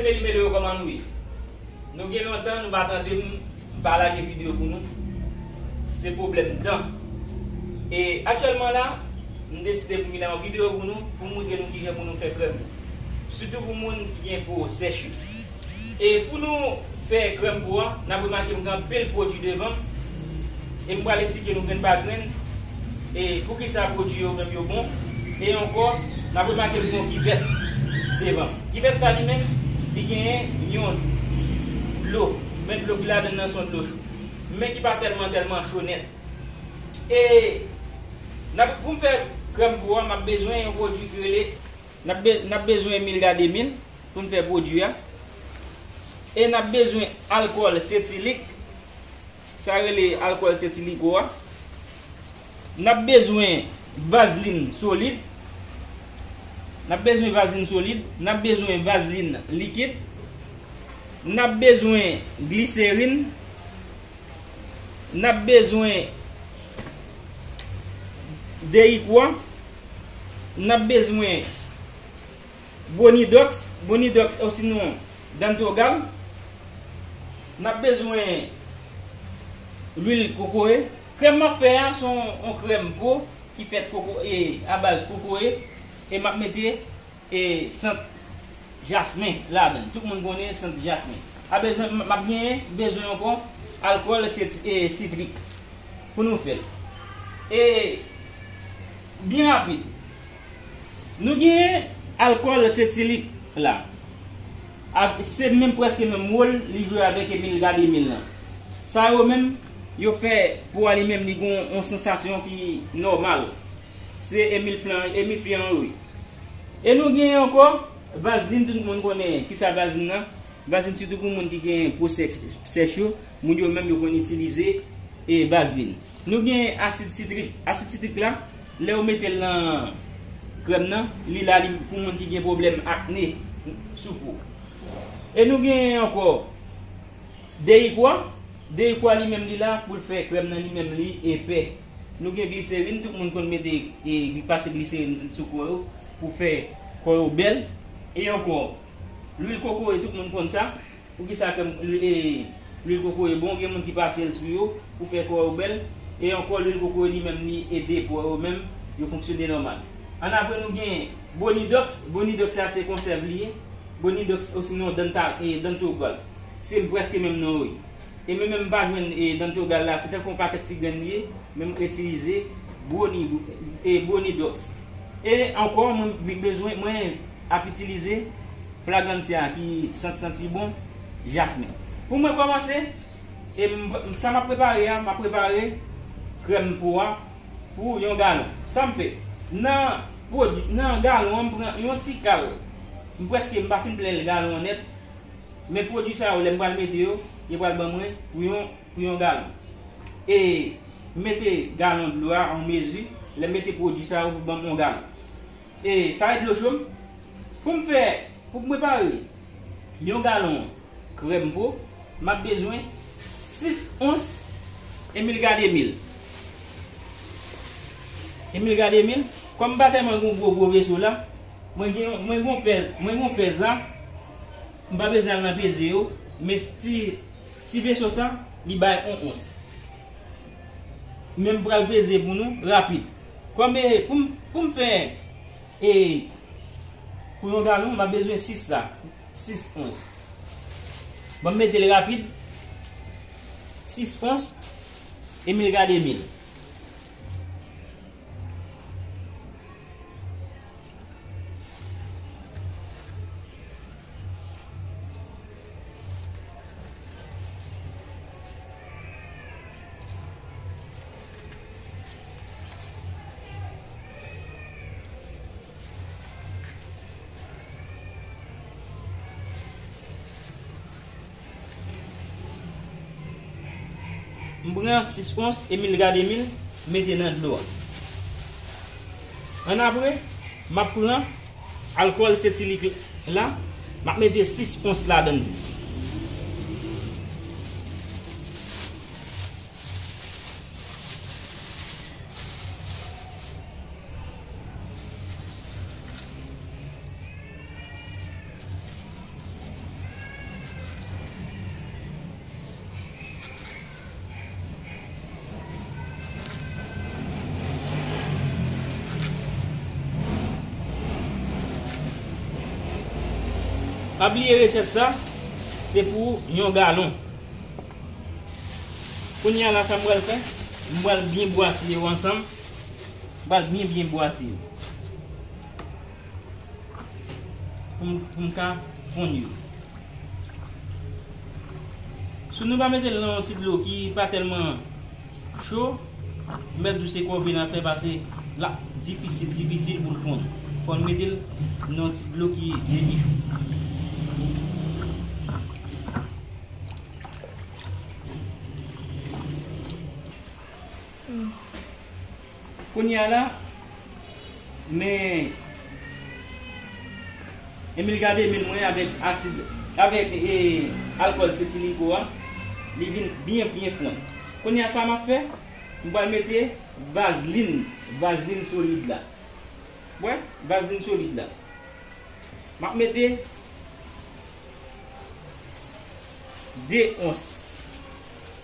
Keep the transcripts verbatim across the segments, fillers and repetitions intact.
Meli meli yo, kòman nou ye? Nou gen lontan nou pa tande m, m pa lage videyo pou nou. Se pwoblèm tan. E aktyèlman la, m deside pou m vin ak yon videyo pou nou, pou m montre nou kijan pou nou fè krèm. Sitou pou moun ki gen po sèch yo. E pou nou fè krèm po a, n ap remake m gen anpil pwodui devan m. E m pral esplike nou grenn pa grenn, e poukisa pwodui yo menm yo bon. E ankò, n ap remake m gen yon kivèt devan m. Kivèt sa li menm, li genyen yon dlo. Men dlo ki ladan l nan se yon dlo cho. Men ki pa tèlman, tèlman cho nèt. E n ap, pou m fè krèm po a, m ap bezwen yon pwodui ki rele, n ap be-, n ap bezwen mil gade mil pou n fè pwodui a. E n ap bezwen alkòl setilik. Sa rele alkòl setiliko a. N ap bezwen vazlin solid. N ap bezwen vazlin solid. N ap bezwen vazlin likid. N ap bezwen gliserin. N ap bezwen deyikwa. N ap bezwen Bonidox, Bonidox osinon Dantogal. N ap bezwen lwil kokoye. Krèm m ap fè a se yon, yon krèm po ki fèt koko, e, a baz kokoye. E m ap mete, e, sant jasmen ladan l. Tout moun konnen sant jasmen. A bezwen, m, m ap genyen bezwen ankò alkòl sitri-, e, sitrik pou nou fè l. E byen rapid. Nou genyen alkòl setilik la. A, se menm, prèske menm wòl li jwe avèk emilga de mil lan. Sa yo menm, yo fè po a li menm li gon yon sansasyon ki nòmal. Se emilflan, emilfyan yo ye. E nou genyen ankò vazlin, tout moun konnen kisa vazlin nan. Vazlin sitou pou moun ki gen po sèch, sèch yo, moun yo menm yo konn itilize, e, vazlin. Nou gen asid sitrik. Asid sitrik la, lè yo mete l nan krèm nan, li la li pou moun ki gen pwoblèm akne sou po. E nou gen ankò deyikwa. Deyikwa li menm li la pou l fè krèm nan li menm li epè. Nou gen gliserin, tout moun konn mete, e, pase gliserin sou kò yo pou fè kò yo bèl. E ankò, lwil kokoye, tout moun konn sa. Poukisa krèm, e, lwil kokoye bon, gen moun ki pase l sou yo pou fè kò yo bèl. E ankò, lwil kokoye li menm li ede po yo menm yo fonksyone nòmal. Annapre nou gen Bonidox. Bonidox sa se konsèv li ye. Bonidox osinon Danta, e, Dantogal. Se prèske menm non yo ye. E mwen menm m pa jwenn, e, Dantogal la, se tankou yon pakèt ti grenn li ye, men m itilize Boni, e, Bonidox. E ankò, mwen vi-, bezwen, mwen ap itilize Fragancia ki sant santi bon, jasmen. Pou mwen kòmanse, e m, m, sa m ap prepare a, m ap prepare krèm po a pou yon galon. Sa m fè? Nan pwodui, nan galon an, m pran yon ti kal. M prèske, m pa fin plen galon an nèt. Men pwodui sa yo, lè m pral mete yo, yo pral ban mwen pou yon, pou yon galon. E m mete galon dlo a an mezi, lè m mete pwodui sa yo pou ban m yon galon. E sa e dlo cho m. Pou m fè, pou m prepare yon galon krèm po, m ap bezwen sis ons emilga de mil. Emilga de mil, kòm m pa tèlman gen yon gwo, gwo veso la, mwen gen, mwen gen yon pèz, mwen gen yon pèz la, m pa bezwen al nan peze yo, men ti, ti veso sa, li bay yon ons. Men m pral peze pou nou rapid. Kòm, e, pou m, pou m fè, e, pou yon galon, m ap bezwen sis sa, sis ons. Ban m mete l rapid, sis ons, emilga de mil. M pran sis ons emilga de mil, mete nan dlo a. Annapre, m ap pran alkòl setilik la, m ap mete sis ons ladan l tou. Pa bliye resèt sa, se pou yon galon. Kounye a la, sa m pral fè, m pral byen bwase yo ansanm. M pral byen, byen bwase yo. Pou m, pou m ka fonn yo. Si nou pa mete l nan yon ti dlo ki pa tèlman cho, m mèt di w se kòve n ap fè, pase l ap difisil, difisil pou l fonn. Fò n mete l nan yon ti dlo ki demi cho. Kounye a la, men emilga de mil mwen avèk asid, avèk, e, alkòl setiliko a, li vin byen, byen fonn. Kounye a, sa m ap fè, m pral mete vazlin, vazlin solid la. Wè, vazlin solid la. M ap mete de ons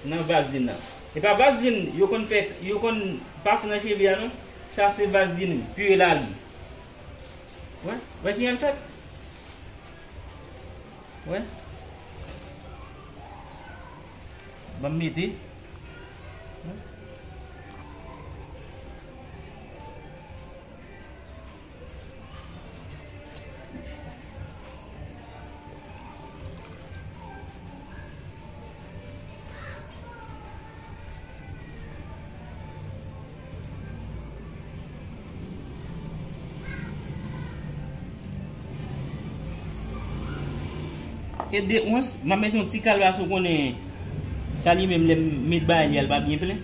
nan vazlin nan. E pa vazlin yo konn fè, yo konn pase nan cheve a, non. Sa se vazlin pure la li. Wè, wè ki jan l fèt. Wè. Ban m mete. Wè. E de ons, m ap mete yon ti kal, paske w konnen sa li menm, lè m met bagay li a, l pa byen plen.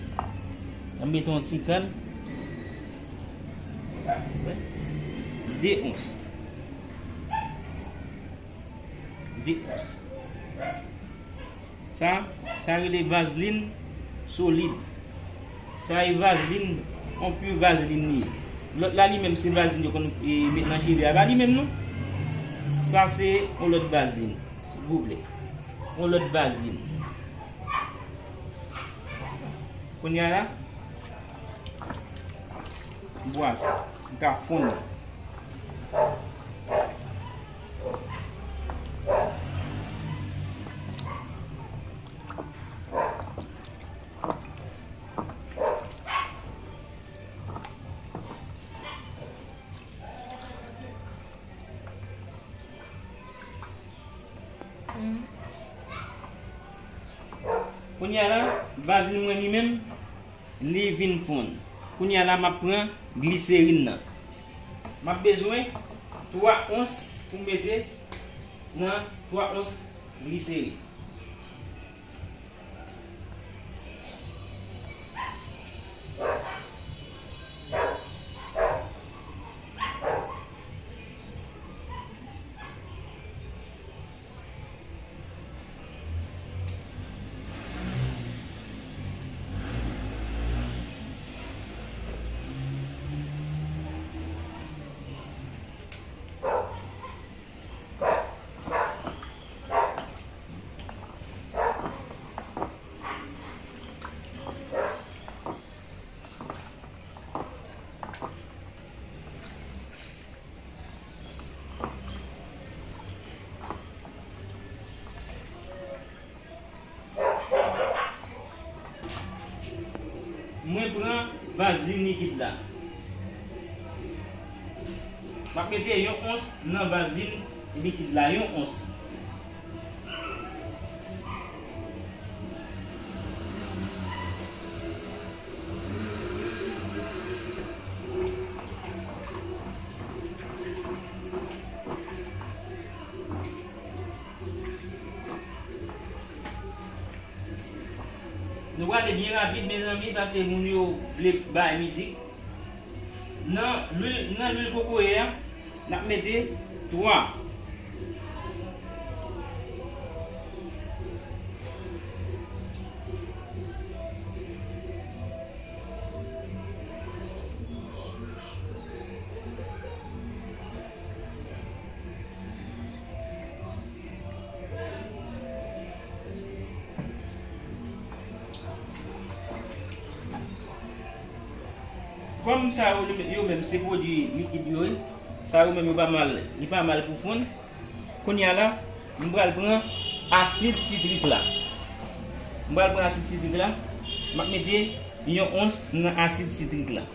M ap mete yon ti kal. De ons. De ons. Sa, sa rele vazlin solid. Sa e vazlin, yon pure vazlin li ye. Lòt la li menm se vazlin yo konn, e, met nan cheve a. Pa li menm non. Sa se yon lòt vazlin, silvouplè. Yon lòt vazlin. Kounye a la, m bwase, m ka fonn. Kounye a la, vazlin mwen li menm, li vin fonn. Kounye a la, m ap pran gliserin nan. M ap bezwen twa ons pou mete nan twa ons gliserin. Mwen pran vazlin likid la. M ap mete yon ons nan vazlin likid la, yon ons. Nou prale byen rapid, mezanmi, paske moun yo vle bay mizik. Nan lwil, nan lwil kokoye a, n ap mete twa. Kòm sa yo, yo menm se pwodui likid yo ye, sa yo menm yo pa mal, li pa mal pou fonn. Kounye a la, M pral pran asid sitrik la. M pral pran asid sitrik la. M ap mete yon ons nan asid sitrik la.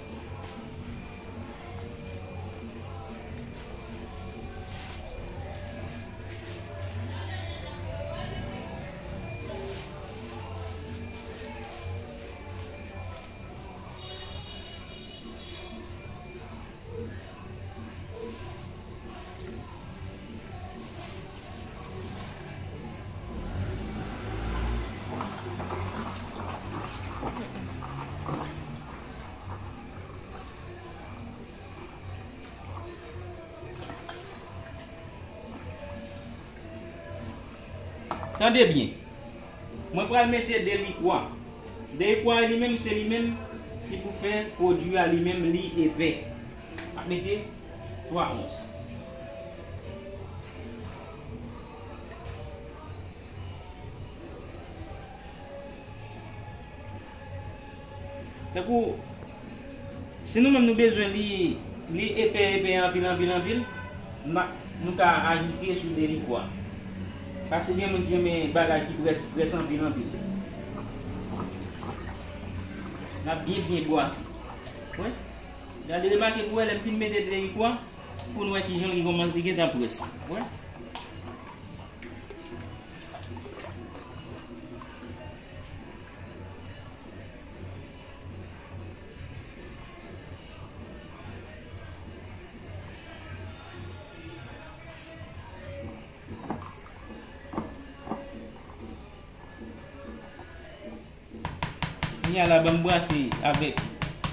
Tande byen. Mwen pral mete de likwa. De likwa li menm, se li menm ki pou fè pwodui a li menm li epè. M ap mete twa ons. Tankou, si nou menm nou bezwen li, li epè, epè anpil, anpil, anpil, n a, nou ka ajoute sou de likwa. Paske gen moun ki renmen bagay ki près, près anpil, anpil. N ap byen, byen bwase. Wè? Gade, remake pou wè, lè m fin mete de likwa, pou nou wè kijan li kòmanse, li gentan près. Wè? Kounye a la, ban m brase avèk,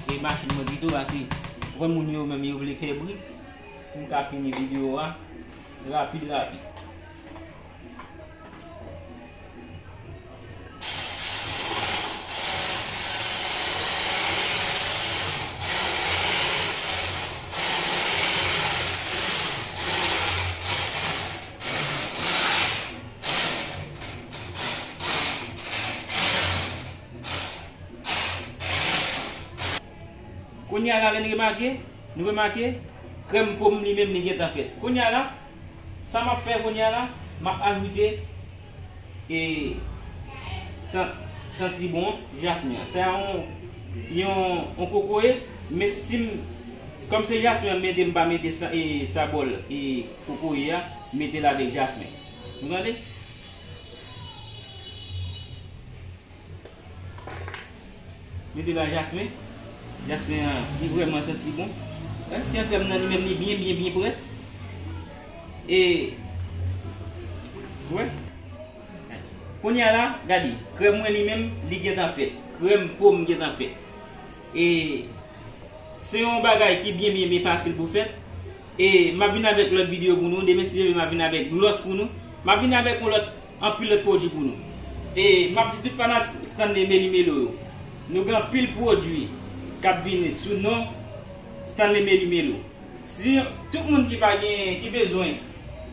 e, machin mwen pito, paske ou konn moun yo menm yo vle fè bri pou m ka fini videyo a rapid, rapid. Kounye a la, lè n remake, nou remake, krèm pòm li menm li gentan fèt. Kounye a la, sa m ap fè kounye a la, m ap ajoute, e, san-, santi bon jasmen an. Sa yon, yon, yon kokoye, men si m, kòm se jasmen an m mete, m pa mete sa, e, sabòl, e, kokoye a, m mete l avèk jasmen. Nou tande? Mete la jasmen. Jasmen an, li vrèman santi bon. Wè, krèm nan li menm li byen, byen, byen près. E, wè. Kounye a la, gade, krèm mwen li menm, li gentan fèt. Krèm pòm gentan fèt. E, se yon bagay ki byen, byen, byen fasil pou fèt. E m ap vin avèk lòt videyo pou nou. Demen, si Dye vle, m ap vin avèk glòs pou nou. M ap vin avèk yon lòt, anpil lòt pwodui pou nou. E m ap di tout fanatik Stanley Meli Melo yo, nou gen anpil pwodui k ap vini sou non Stanley Meli Melo. Si tout moun ki pa gen, ki bezwen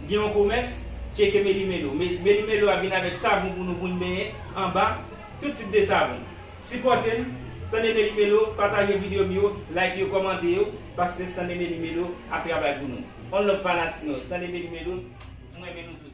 gen yon komès, tcheke Meli Melo. Me-, Meli Melo ap vin avèk savon pou nou, pou n benyen anba, tout tip de savon. Sipòte m, Stanley Meli Melo, pataje videyo m yo, like yo, kòmante yo, paske Stanley Meli Melo ap travay pou nou. On love fanatik nou, Stanley Meli Melo, m renmen nou tout.